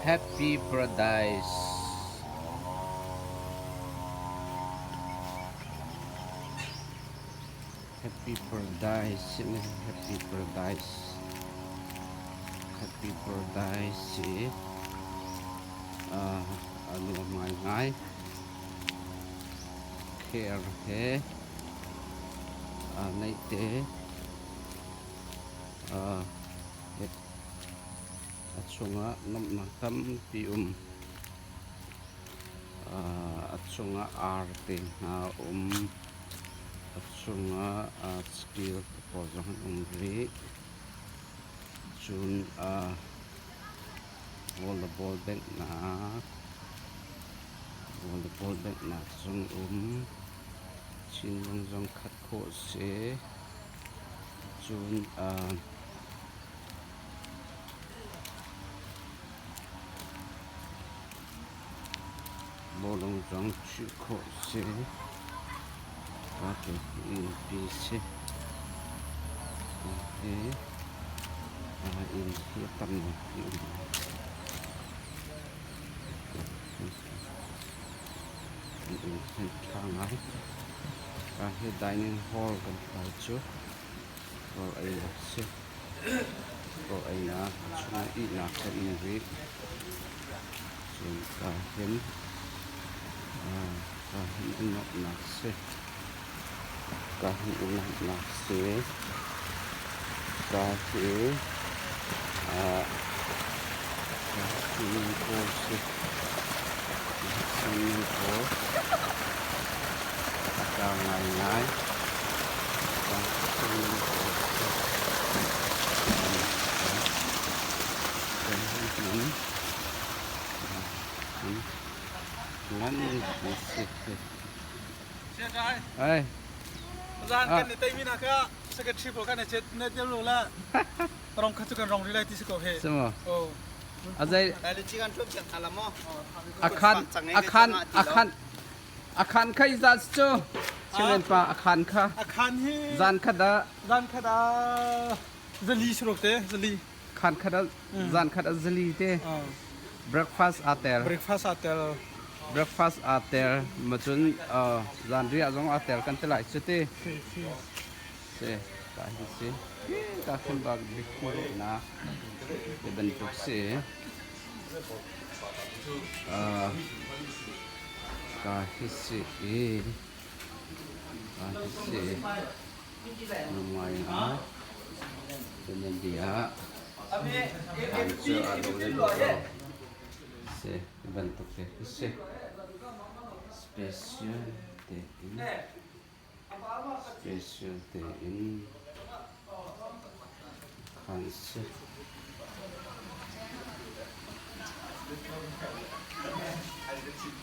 Happy Paradise. Happy Paradise Happy Paradise Happy Paradise si a nuam ngaingai. Care he naihte a chungah nuamhnak tampi um. A chungah arte hna um. A chungah skill pawl zong an um rih. Cun volleyball benghnak volleyball benghnak zong um. Chinlung zong khat khawh a si. Cun bawlung zong chuih khawh a si. Innpi a si. Hi inn hi a tam ngai. Inn hi ṭha ngai. Hi dining hall kan ti lai cu. Rawl ei a si. Rawl einak a chungah ihnak kan um rih. Cun ka hin ka hin i nuamhnak si. Ka hin i nuamhnak si. Ka hi swimming pool si. Swimming pool a kau ngaingai. Zan kan i teimi na ka secretary pawl kan i chet ne tel lo la rong kha chu kan rong ri lai ti si ko he. Oh. Azai akhan akhan akhan A khan kha i zat cu Chilen pa a khan kha. A khan hi zan khat ah zan khat ah zali suruk te zali. Khan khat ah zan khat ah zali te. Breakfast aa tel. Breakfast aa tel. Breakfast aa tel ma cun zan riah zong aa tel kan ti lai cu ti. Si ka hi si. Ka khin bak bik na ti bantuk si. Ka hi si i ka hi si ngai ngai tuanbia ah cu aa dawh le dawh lo si ti bantuk te hi si. Special tein special tein khan si.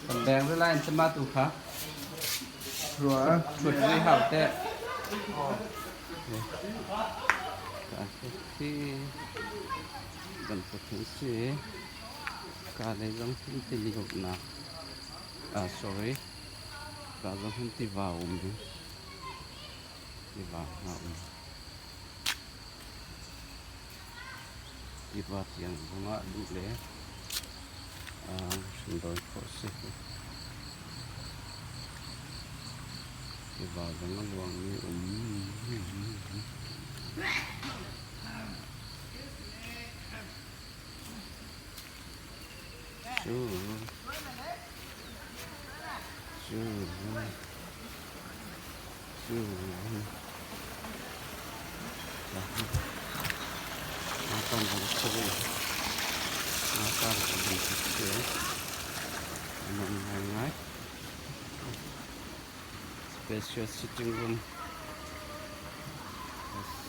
Kan beng ri lai cama tu kha Rua. Thut ri hau te. Ka bantuk hin si. Ka lei zong hin ti liunak. Ah sorry. Ka zong hin tiva um. Tiva hna um. Tiva tiang zongah duh le sunglawi khawh a si. Tiva zong a luangmi um. Cu cu Special sitting room.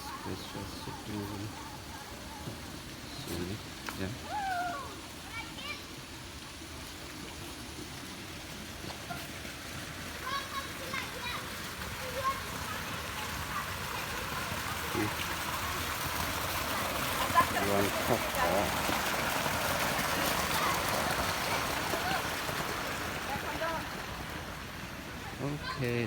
Special sitting room. See, yeah. Okay.